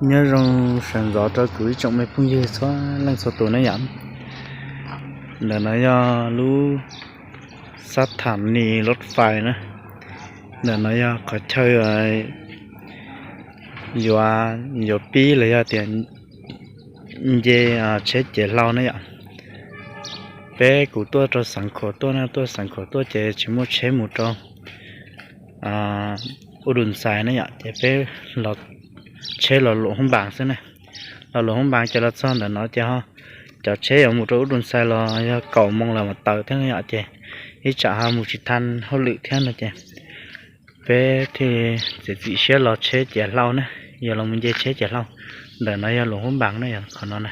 Nyob zoo sawv ntxov rau kuv ib tsoom me phooj ywg txhua leej txhua tus na yom. Ntawm no yog lub xab tham ni loj fais na. Ntawm no yog qhov chaw yuav, yuav pib los yog tias nce tsheb ciav hlau na yom. Peb kuv tuaj rau Xeev Khuam tuaj na, tuaj Xeev Khuam tuaj ces tsis muaj tsheb mus rau Ub Dum Xais na yom, ces peb tsheb los Luam Hoob Npas xwb na. Los Luam Hoob Npas ces los txog ntawm no ces ho cov tsheb yuav mus rau Ub Dum Xais los yog kaum moo los mas tawm thiab na yom, ces ib tsam ho mus tsis tau hauj lwm thiab no ces peb thiaj txiav txim siab los tsheb ciav hlau na, yog los mus nce tsheb ciav hlau. Ntawm no yog Luam Hoob Npas na, yog qhov no na,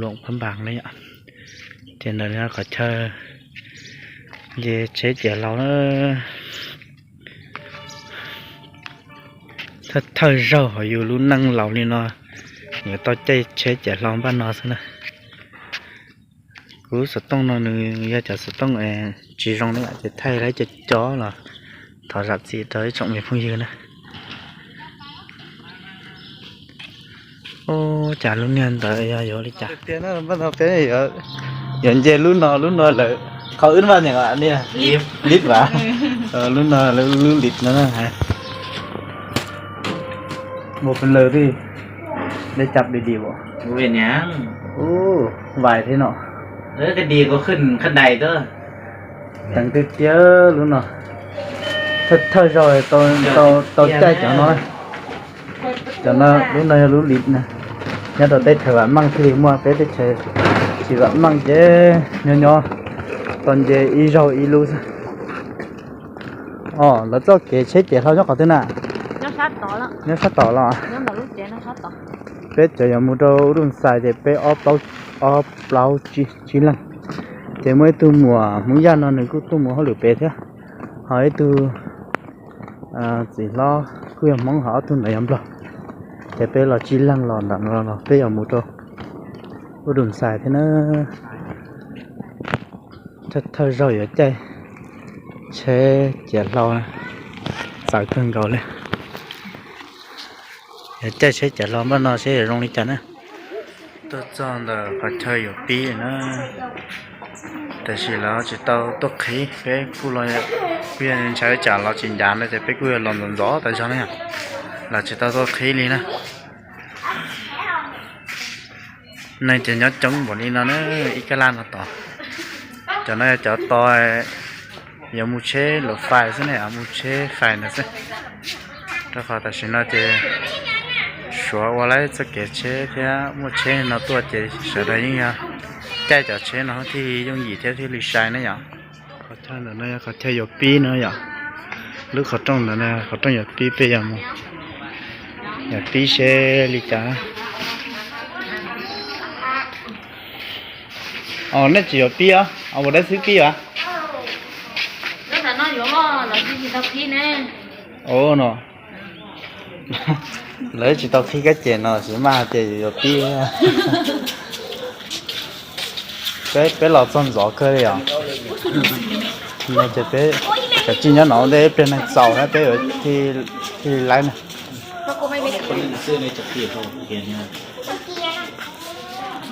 Luam Hoob Npas na yom. Ces ntawm no qhov chaw nce tsheb ciav hlau na. Thawj thawj zaug hauv yus lub neej laus li no yuav tau caij tsheb ciav hlau npaj no xwb na. Kuv xov tooj no nws yog cov xov tooj tsis zoo na yom, ces thaij lawv cov cov los thov zam txim rau ib tsoom me phooj ywg na. Ub, cas lub niag ntawd yog yuav li cas tiag na, npaj no peb yuav nce lub no, lub no lawm, qhov wb npaj niam niag lib vas, lub no lub lib no na. Một phần lời đi, để chập đi đi bộ. Ui, vài thế nọ. Cái đi có khẩn khăn đài đó. Tầng tiếp theo lub no. Thawj, thawj zaug tau, tau, tau caij cov no. Cov no, lub no yog lub lis na. Nyob rau teb chaws vam meej thiaj li muaj, peb teb chaws tsis vam meej ces nyob nyob tau nce ib zaug ib lub xwb. Os, lawv txoj kev tsheb ciav hlau nyob qhov twg na? Nyob sab tom los. Peb cov yuav mus rau Ub Dum Xais ces peb ob plaub tsib leeg. Ces muaj ib tug muam Hmoob Yaj no nws kuj tuaj mus hauj lwm pem thiab. Ho ib tug txiv hlob kuj yog Hmoob, ho ob tug ntawd yog Nplog. Ces peb los tsib leeg los ntawm no los peb yuav mus rau Ub Dum Xais thiab na. Thawj thawj zaug yuav caij tsheb ciav hlau, txawv kawg nkaus li. Yuav caij tsheb ciav hlau npaj no seb yuav zoo li cas na. Tuaj txog ntawm qhov chaw yuav pib na, tiam sis lawv tsis tau tuaj qhib, peb kuj los, kuj yog ntshai tsam los tsis ncav no ces peb kuj yog los ntxov ntxov tas zog na yom. Lawv tsis tau tuaj qhib li na. Neeg ces nyob coob npaum li no na, ib kab laj no tod. Cov no yog cov tos yuav mus tsheb luam fais xwb ne, mus tsheb fais ntawd xwb. Rau qhov tam sim no ces Suav ua lawm txoj kev tsheb thiab muaj tsheb no tuaj ces sawv daws yeej yog caij cov tsheb no thiaj yooj yim thiab thiaj li sai na yom. Qhov chaw ntawm no yog qhov chaw yuav pib no yom. Lub qhov rooj ntawm no qhov rooj yuav pib, peb yuav mus, yuav pib seb li cas. Os, nej tsis yuav pib os, ua dab xwb pib os. Os no, lawv tsis tau qhib kab ces no tsis maj hais tias yuav pib. Peb, peb los txog ntxov kawg li os. No ces peb cov tsis nyob no ua ntej ib pliag neeg txaus na peb yuav thiaj li laib na.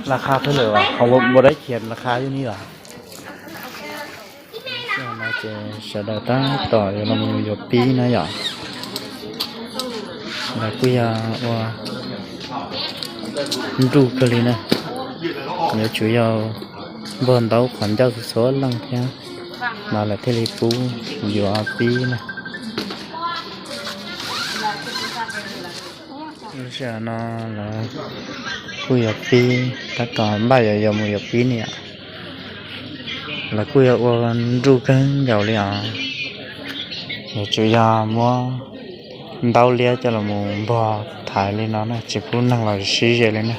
Laj qha thwb lawm, qhov npua dab khiav laj qha yog ni los. Ces sawv daws tab tom yuav los yuav pib na yom. Lawv kuj yog ua nruj kawg li na. Yuav tsum yog npog ntaub qhov ncauj txhua leej thiab mas lawv thiaj li pub yuav pib na. Lub sij hawm no lawv kuj yuav pib, tab tom npaj yuav yuav mus yuav pib ne yom. Lawv kuj yog ua nruj kawg nkaus li os. Yuav tsum yog muab ntaub liab coj los mus npog thaiv li no na, tsis pub neeg los sib ze li na.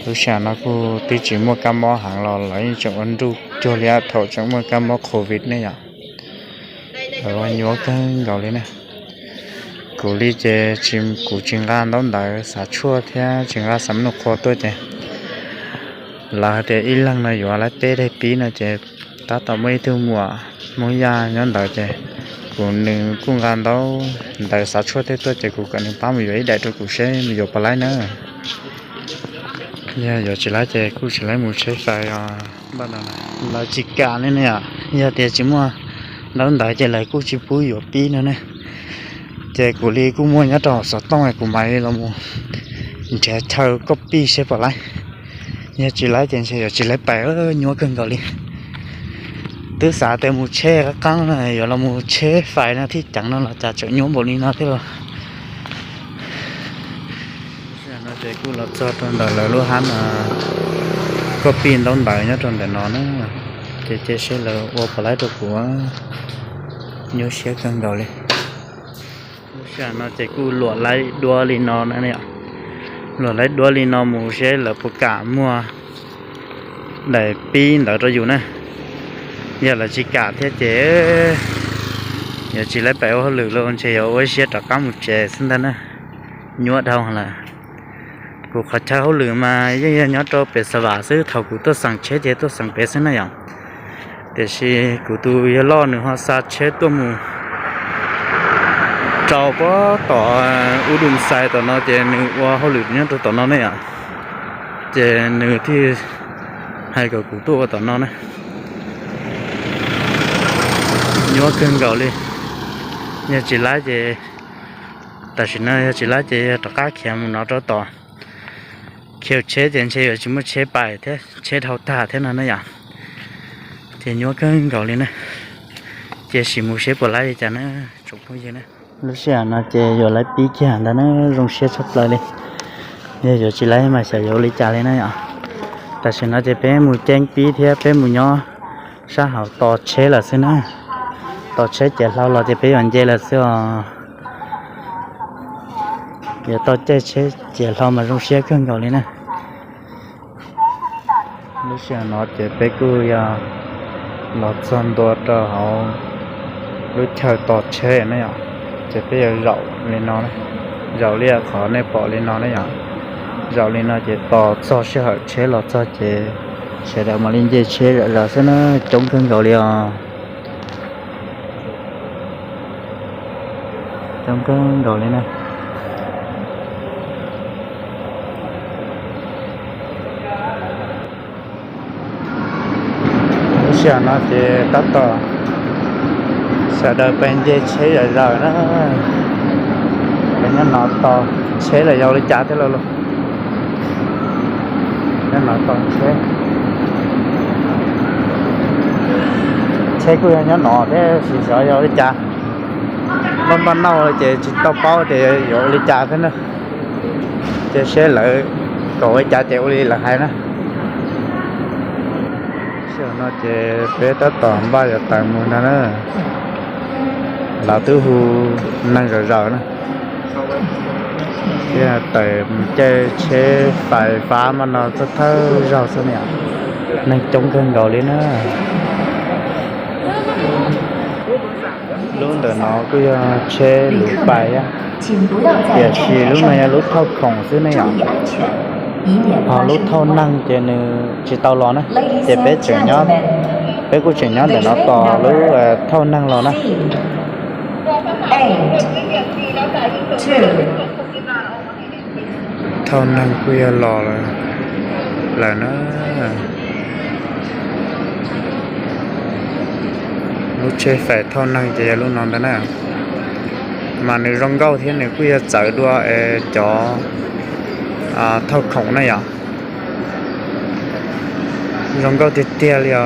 Lub sij hawm no kuj twb tsis muaj kab mob heev los lawv yeej tseem ua nruj cuag li thaum tseem muaj kab mob covid ne yom. Lawv ua nyuaj kawg nkaus li na. Kuv li ces kuv tsis nqa ntaub ntawv xav tshuaj thiab tsis nqa xam nuj qhua tuaj ces lawv hais tias ib leeg no yuav laib peb daim pib no ces tab tom muaj ib tug muam Hmoob Yaj nyob ntawd ces Kuv nws kuj nqa ntaub ntawv xav tshuaj tej tuaj ces kuv kom nws pab mus yuav ib daim rau kuv seb mus yuav puas laib na. Yog yuav tsis laib ces kuj tsis laib mus tsheb fais os. Lawv tsis kam li ne yom, yog tias tsis muaj ntaub ntawv ces lawv kuj tsis pub yuav pib no ne. Ces kuv li kuj muaj nyob rau hauv xov tooj, kuv mam li los mus nrhiav chaw copy seb puas laib. Yog tsis laib ces ntshe yuav tsis laib pais, nyuaj kawg nkaus li. Twb xav tias mus tsheb qab qab no yuav los mus tsheb fais no thiaj ceev no los cas tseem nyuaj npaum li no thiab los. Ces kuj los txog rau ntawm lawv lub hab no, copy ntaub ntawv nyob rau ntawm no na. Ces cia seb lawv ua puas laib rau kuv, nyuaj siab kawg nkaus li. Lub sij hawm no ces kuj luam laib duab li no na. Luam laib duab li no mus seb lawv puas kam muag daim pib ntawd rau yus na. Yog lawv tsis kam thiab ces yuav tsis laib pais ua hauj lwm los ntshe yuav ua siab rov qab mus tsev xwb ntag na. Nyuaj dhau lawm. Kuv qhov chaw hauj lwm mas yeej yog nyob rau pem Xav Vam xwb, thaum kuv tuaj xeem tsheb ces tuaj xeem pem xwb na yom. Tiam sis kuv tus yawg loj nws ho xa tsheb tuaj mus rau puag tom U Dum Xais tom no ces nws ua hauj lwm nyob rau tom no ne yom. Ces nws thiaj hais kom kuv tuaj ua tom no na. Nyuaj kawg nkaus li. Yog tsis laib ces, tam sim no yog tsis laib ces yog rov qab khiav mus no rau tom, khiav tsheb ces ntshe yuav tsis muaj tsheb pais thiab, tsheb dhau tag thiab no na yom. Ces nyuaj kawg nkaus li na. Cia sim mus seb puas laib li cas na tsoom phooj ywg na. Lub sij hawm no ces yuav laib pib kiag ntag na, zoo siab tshaj plaws li. Yog yuav tsis laib mas xyov yuav ua li cas li na yom. Tam sim no ces peb mus ceeb pib thiab peb mus nyob sab hauv tos tsheb lawm xwb na. Tos tsheb ciav hlau los ces peb yuav nce lawm xwb os. Yuav tau caij tsheb ciav hlau mas zoo siab kawg nkaus li na. Lub sij hawm no ces peb kuj yog los txog ntua rau hauv lub chaw tos tsheb na yom. Ces peb yuav zaum li no, zaum li qhov nej pom li no na yom. Zaum li no ces tos txog sij hawm tsheb los txog ces sawv daws mam li nce tsheb zom zaws xwb na, coob kawg nkaus li os. Coob kawg nkaus li na. Lub sij hawm no ces tab tom sawv daws pes nce tsheb zom zaws na. Peb nyob no tos tsheb los yog ua li cas thiab lauj. Nyob no tos tsheb, tsheb kuj yog nyob no thiab sis xyov yog ua li cas. Npaj npaj nauj ces tsis tau paub tias yuav ua li cas thiab na. Ces seb lawv kom ua li cas ces ua li lawv hais na. Sij hawm no ces peb tab tom npaj yuav tawm mus ntag na. Lawv twb hu neeg zom zaws na. Thiab tawm mus caij tsheb fais fab mas no thawj thawj zaug xwb na. Neeg coob kawg nkaus li na. Lub ntawm no kuj yog tsheb luv pais thiab, tiam sis lub no yog lub thauj khoom xwb ne yom. Ho lub thauj neeg ces nws tsis tau los na, ces peb tseem nyob, peb kuj tseem nyob ntawm no tos lub thauj neeg los na. Thauj neeg kuj yog los lawm na. Lub tsheb fais thauj neeg ces yog lub no ntag na. Mas nws zoo nkauj thiab nws kuj yog txawv dua cov thauj khoom na yom. Zoo nkauj tiag tiag li os.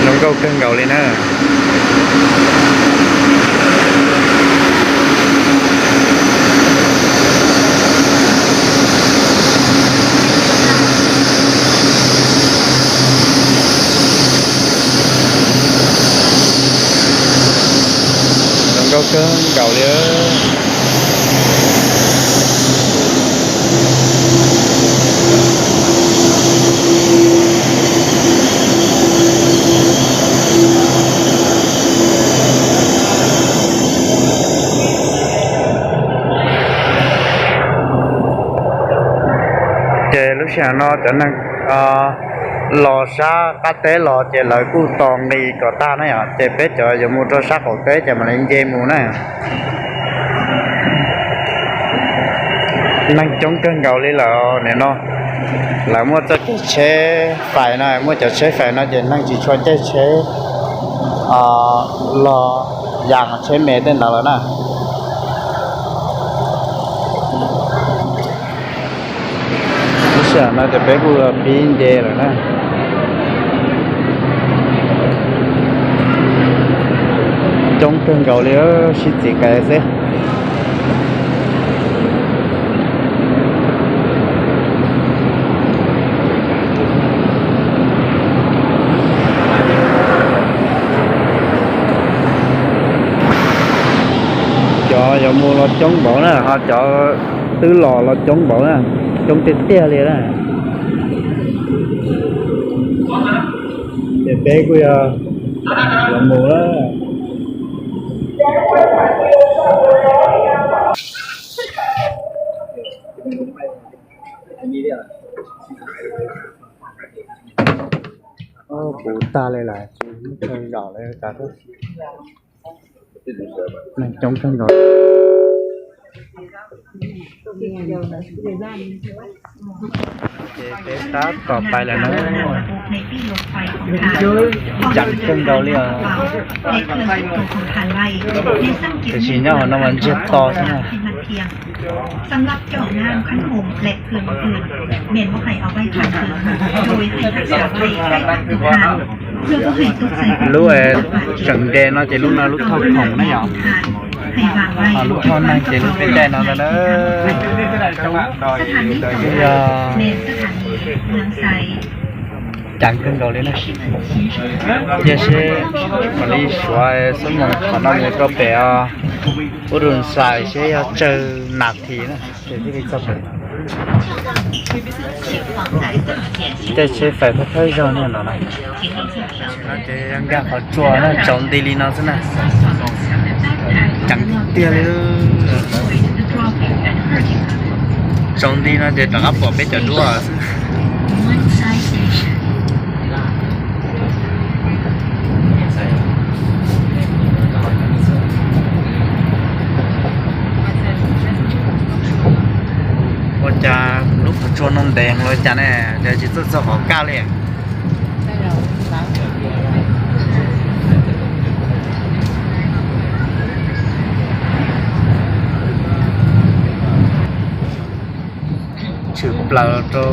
Zoo nkauj kawg nkaus li na. Zoo nkauj kawg nkaus li. Ces lub sij hawm no cov neeg los sab qab teb los ces lawv kuj tos nqis kom tag na yom, ces peb cov yuav mus rau sab qaum teb ces mam li nce mus na. Neeg coob kawg nkaus li lawm nim no. Lawv muaj txoj kev tsheb fais no, muaj cov tsheb fais no ces neeg tsis tshua caij tsheb los yas tsheb me tej ntawd lawm na. Lub sij hawm no ces peb kuj pib nce lawm na. Coob kawg nkaus li, sib txiv qev xwb. Cov yuav mus los coob npaum na, ho cov twb los los coob npaum na, coob tiag tiag li na. Ces peb kuj yog yuav mus lawm. Puv tag li lawm, tsis muaj chaw zaum li cas. Neeg coob kawg nkaus. Ces peb tab tom pais lawm no. Ceev kawg nkaus li os. Tiam sis nyob hauv no mas ntsiag to xwb na. Lub tseem nce no ces lub no lub thauj khoom na yom. Ho lub thauj neeg ces lub peb caij no na. Yog ceev kawg nkaus li na. Cia seb mam li suav xuab moos qhov no mus rau pem os, ub run xais seb yog tsawg nas this na. Ces thiaj li txog pem. Caij tsheb fais thawj thawj zaug no no na. Ces nkag qhov tsua na, tsaus nti li no xwb na. Ceev tiag li. Tsaus nti no ces rov qab pom peb cov duab xwb. Ua cas lub qhov tsua no ntev los cas ne, cas tsis txawj txog qhov kaj li. Tshwm plaws rau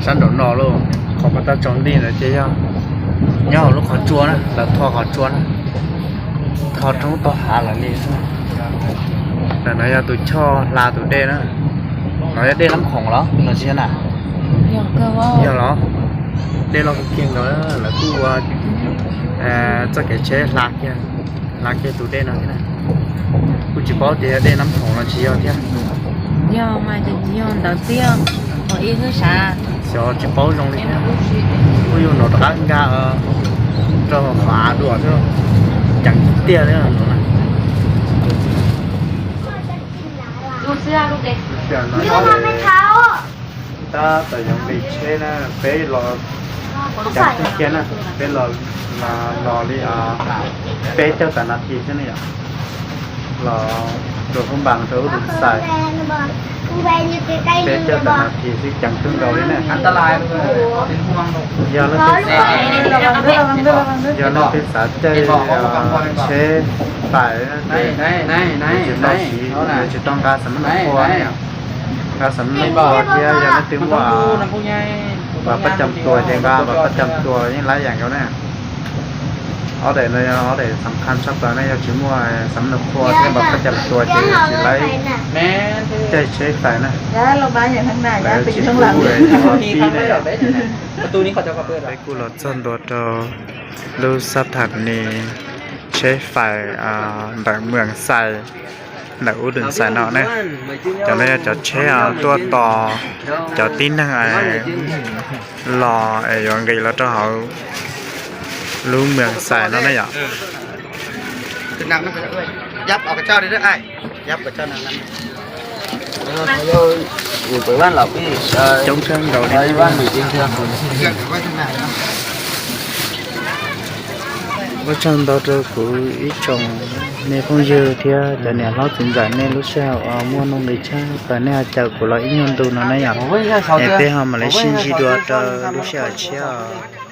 sab nraum no lauj, qhov pas tau tsaus nti ntawd ces yog nyob hauv lub qhov tsua na, lawv tho qhov tsua na, tho roob tau hav lawm li xwb. Ntawm no yog tus choj hla tus dej na. No yog dej Nab Khoom los no tsis yog na? Yog los, dej loj kawg kiag nkaus, lawv kuj ua txoj kev tsheb hla kiag, hla kiag tus dej no thiab na. Kuj tsis paub tias yog dej Nab Khoom los tsis yog thiab. Yog mas ces tsis yog ntawd tiag, ib wb xav xyov tsis paub zoo li thiab. Kuj yog no rov qab nkag rau hauv av dua thiab, ceev tiag li no na. Tab tom yuav nqis tsheb na, peb los ceev kawg kiag na, peb los, los li peb caug tawm nas this xwb ne yom. Los rau Hoob Npas rau Ub Dum Xais, peb caug tawm nas this xwb, ceev kawg nkaus li na. Yog leej twg xav, yog leej twg xav caij tsheb fais ces yuav tsis tau siv, yuav tsis tau nqa xam mab nab qhua na yom. Nqa xam mab nab qhua thiab yog leej twg muaj npav pab cam tuas ces nqa npav pab cam tuas yeej laib yam nkaus na. Ob daim no yog ob daim xam khas tshaj plaws na, yog tsis muaj xam mab nab qhua thiab npav pab cam tuas ces tsis laib caij tsheb fais na. Lawv tsis pub pib na. Peb kuj los txog ntua rau lub xab thas nis tsheb fais ntawm Mws Xais, ntawm Ub Dum Xais no na. Cov no yog cov tsheb tuaj tos cov tib neeg los es yuav nqis los rau hauv lub Mws Xais no na yom. Coob tshaj nraud li. Ua tsaug ntau rau kuv ib tsoom me phooj ywg thiab cov niam hlob txiv ntxawm nej lub sij hawm uas muaj nuj nqis tshaj plaws nej ho caum kuv los ib nyuag ntu no na yom. Es peb ho mam li sib ntsib dua rau lub sij hawm tshiab os.